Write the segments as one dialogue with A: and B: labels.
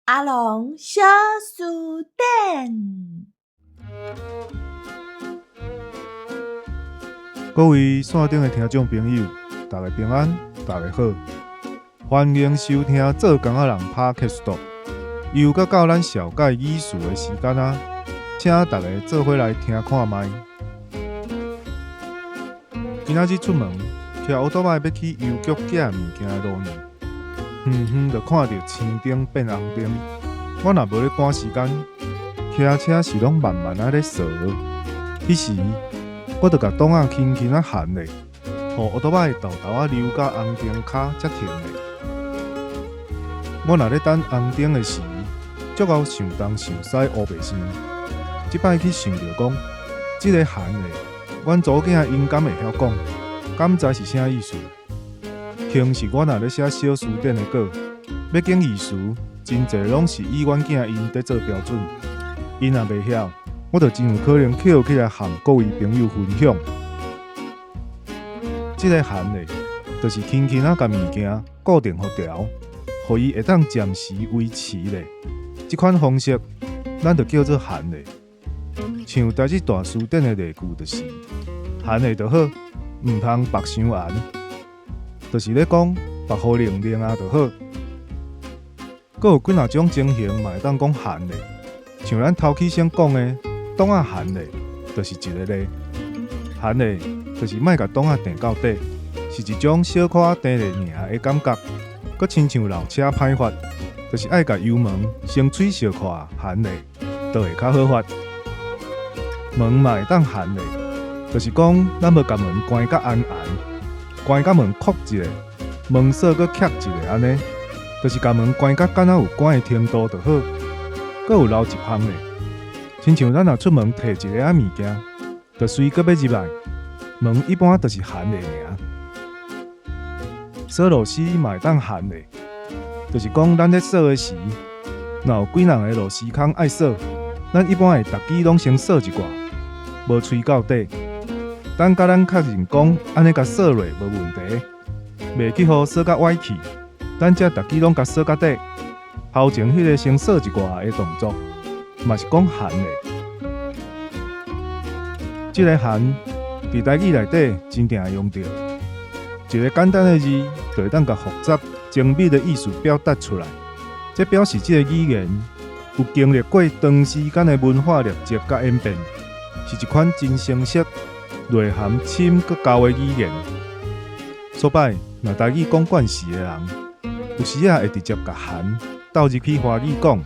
A: 阿龍小辭典。
B: 各位線頂的聽眾朋友，大家平安，大家好，歡迎收聽做工仔人 Podcast。又閣到咱紹介語詞的時間啊，請大家做伙來聽看覓。今仔日出門，騎歐多擺欲去郵局寄物件的路呢，遠遠就看著青燈變紅燈。我若無咧趕時間，騎車是攏慢慢仔咧趖。彼時，我就共擋仔輕輕仔絚咧，予歐多擺沓沓仔溜到紅燈跤才停咧。我若咧等紅燈的時，足𠢕想東想西烏白想。這擺去想著講，這個絚咧，阮查某囝𪜶敢會曉講？敢知是啥意思？平時我若咧寫小辭典的稿，欲揀語詞，真濟攏是以阮囝𪜶佇做標準。𪜶若袂曉，我就真有可能抾起來和各位朋友分享。這個絚咧，就是輕輕仔共物件固定予牢，予伊會當暫時維持咧。這款方式，咱就叫做絚咧。像台語大辭典的例句就是：絚咧就好，毋通縛傷絚。就是咧講，縛予冷冷仔就好。閣有幾若種情形嘛會當講絚咧，像咱頭起先講的，擋仔絚咧，就是一个例。絚咧，就是莫共擋仔碇到底，是一種小可碇咧爾的感覺。閣親像老車歹發，就是愛共油門先吹小可絚咧，就會較好發。門嘛會當絚咧，就是講咱無共門關甲絚絚，關甲門擴一下，門鎖閣抾一下按呢，就是共門關甲敢若有關的程度就好。閣有留一項咧，親像咱若出門提一个仔物件，就隨閣欲入來，門一般就是絚咧爾。鎖螺絲嘛會當絚咧，就是講咱咧鎖的時，若有幾若个螺絲孔愛鎖，咱一般會逐支攏先鎖一寡，無催到底。等甲咱確認講按呢共鎖落無問題，袂去予鎖甲歪去，咱才逐支攏共鎖到底。頭前彼个先鎖一寡的動作，嘛是講絚咧。這个絚佇台語內底真定會用著，一个簡單的字就會當共複雜精密的意思表達出來。這表示這个語言有經歷過長時間的文化累積佮演變，是一款真成熟、內涵深閣厚的語言。所擺，若台語講慣勢的人，有時仔會直接共絚鬥入去華語講。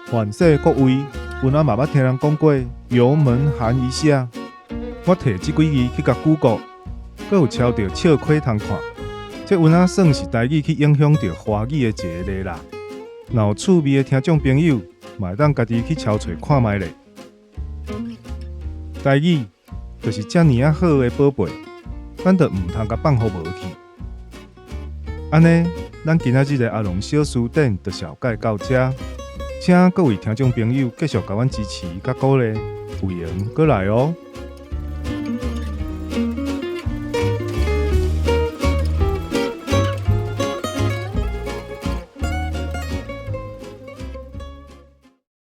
B: 凡勢各位，有哪嘛捌聽人講過油門絚一下？我提這幾字去共 Google，閣有抄著笑虧通看。這有哪算是台語去影響著華語的一个例啦。若有趣味的聽眾朋友，嘛會當家己去抄揣看覓咧。台語就是遮爾仔好的寶貝，咱就毋通共放予無去。按呢，咱今仔日的阿龍小辭典就紹介到遮，請各位聽眾朋友繼續共阮支持佮鼓勵，有閒閣來哦。